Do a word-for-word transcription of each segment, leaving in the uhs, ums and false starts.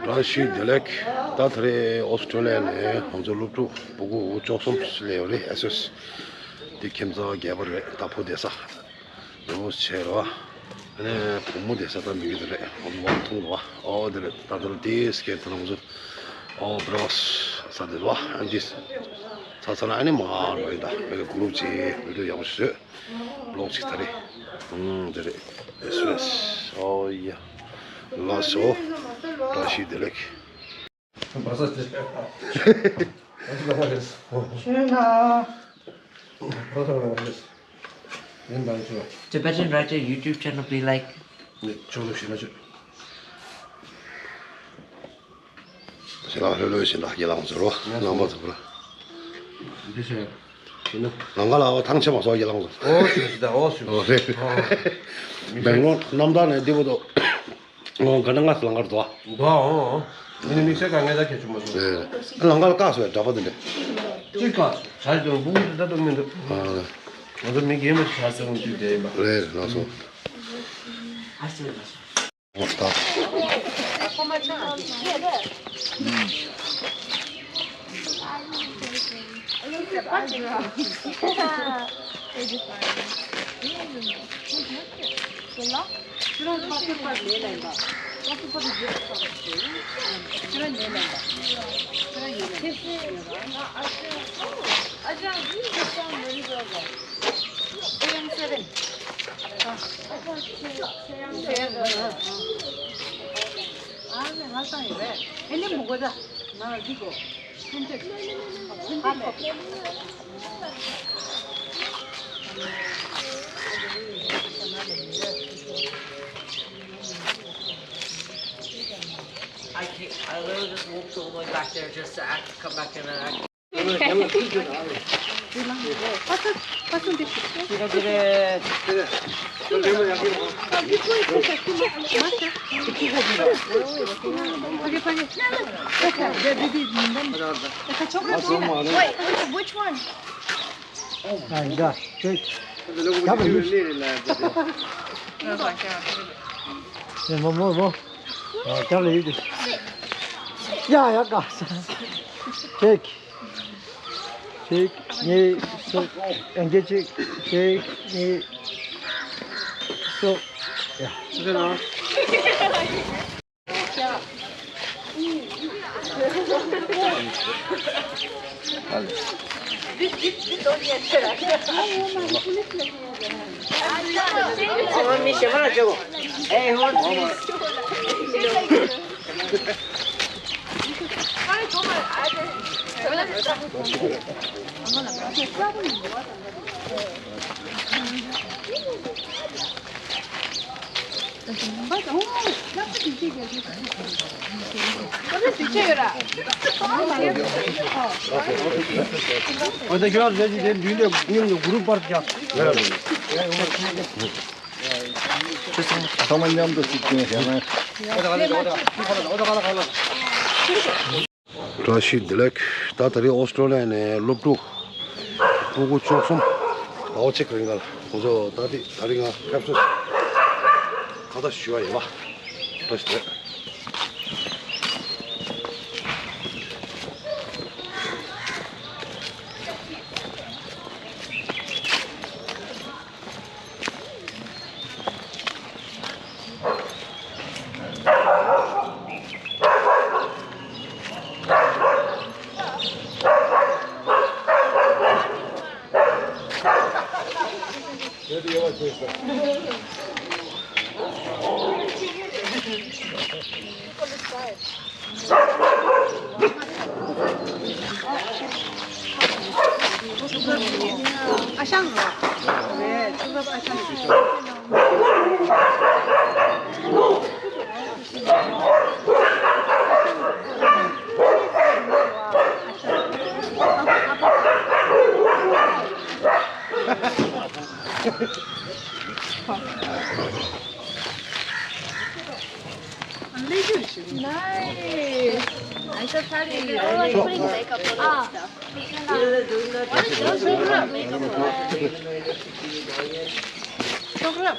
བཀྲ་ཤིས་བདེ་ལེགས། ད་ད་རེས་ཨོ་སི་ཀྲོ་ལི་ཡ་ནས་ང་ཚོ་སློབ་ཕྲུག་སྤུ་གུ་བཅུ་གསུམ་སླེབས་ཡོད་རེད། ཨེས་ཨེས་འདི་ཁྱིམ་ཚང་རྒྱས་པ་རེད། ད་བུ་བསྡད་ས་རི་བོ་ཆེ་རེད་བ། ཨ་ནི་བུ་མོ་བསྡད་ས་ད་མི་གི་དེ་རེད། ང་ཚོ་མ་མཐོང་རེད་བ། ཨོ་དེ་རེད། ད་ད་རེས་དེ་སྐད་དེ་ང་ཚོ་ཨོ་བྲོས་ས་དེ་རེད་བ། ཨ་འདི་ཚ་ཚ་ན་ཨ་ནི་མ་རེད། ད་མི་གི་གུ་རུབ་ཅིག་བི་ཌི་ཡོ་ཡག་པོ་ཞིག་བཟོས། ལོག་ཅིག་ད་རེད། ཨང་དེ་རེད། ཨེས་ཨེས། ཨོ་ཡ། ལགས་སོ། བཀྲ་ཤིས་བདེ་ལེགས། བ་ས་ཅི། བ་ས་ལ་རེད། ཤེས་ན། བ་ས་ལ་རེད། ཡིན་པ་ཅི། Tibetan Writer YouTube channel, please like. ནི་ཆོག་ལོ་ཤེས་ན་ཆོག་ཞེ་ལགས་ལྷོད་ལྷོད་ཞེ་ལགས་ཡེ་ལགས་ཟེར་རོ། ནང་པ་ཚོ་ར། འདི་ཆེ། ཡིན་ན། ལང་ཀ་ལ་ཨོ་ཐང་ཆེ་མ་སོགས་ཡེ་ལགས་ཟེར། ཨོ་ཞུ་ཞུ་ད་ཨོ་ཞུ། ཨོ་རེད། ཨོ། སྦེང་ལོར་གནམ་ཐང་ནས་འདི་བོ་དོ། ཨོ་ག་ན་ང་ལང་ཀར་དོ། དོ་ཨོ། ཡིན་ན་དམིགས་བསལ་དཀའ་ངལ་ད་གལ་ཆེན་པོ་སོང་། རེད། ལང་ཀ་ལ་བཀག་སོང་བའི་འདྲ་པོ་དེ་འདྲ། ཅི་བཀག་སོང་། བྱ་ཞིག་དང་སྤུ་གུ་དེ་ད་གཏོང་མི་འདུག་ཨ། ང་ཚོ་མི་སྒེར་མ་ཞིག་བྱ་ཚོད་ཅིག་བསྡད་ཡིན་པ། རེད་ལགས་སོ། ཨ་ཙི་ལགས་སོ། I can't, I literally just walked all the way back there just to act, come back in and act. Wait, which one? ཨ་འདྲ་ཅིག་ཡ་མོ་མོ་མོ། ཨ་ཅག་ལ་ཡིད་དུ། ཡ་ཡ་དགའ་ས། ཅིག་གཅིག་གཉིས། གསུམ། ཨང་ཀི་གཅིག་གཅིག་གཉིས། གསུམ། ཡ། ཚང་མ་མཉམ་དུ་ཞིག་བྱས་ན། བཀྲ་ཤིས་བདེ་ལེགས། ད་ད་རེས་ཨོ་སི་ཀྲོ་ལི་ཡ་ནས་སློབ་ཕྲུག་སྤུ་གུ་བཅུ་གསུམ། ཨའོ་ཅིག་རིང་ག་ལ་ང་ཚོ་ད་ཐེངས་ད་རིང་ང་ཁ་ཤས་ཁ་བརྡ་ཞུ་བ་ཡིན་པ། བཀྲ་ཤིས་བདེ་ལེགས། ཨ་ཞང་རོ། རེད། ཚུགས་རབ་ཨ་ཞང་། Nice. I shall tell you. Everyone putting makeup on and stuff. Chocolate.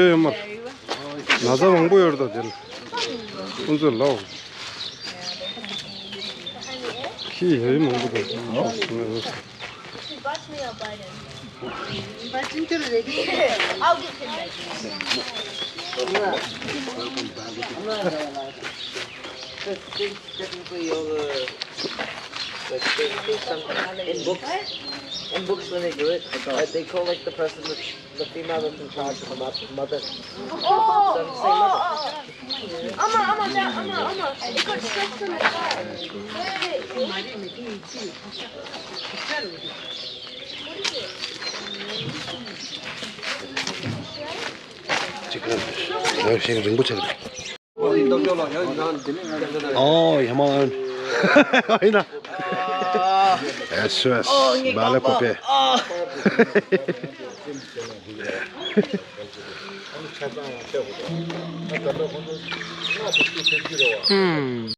ཡོད་ཡོད་མར། ན་ཚ་མང་པོ་ཡོད་རེད་ད་དེ་ལ། ཁོང་ཚོས་ལའོ། ཁྱི་ཡོད་ཡོད་མང་པོ་འདུག Technically, you're the, like, they, they some, in books, in books when they do it, uh, they call, like, the person that's the female that's in charge of the mo- mother. Oh, oh, oh, oh. Ama, ama, ama, ama. It got stuck to my car. Hey. གཅིག་ལ་ཞིག་རིང་པོ་ཆགས་འདུག་ཨོ་ཡ་མ་ཨ་ཡིན་ན། ཨེ་སུ་ཨེ་སི་བ་ལེ་པ་པེ། ཧུམ།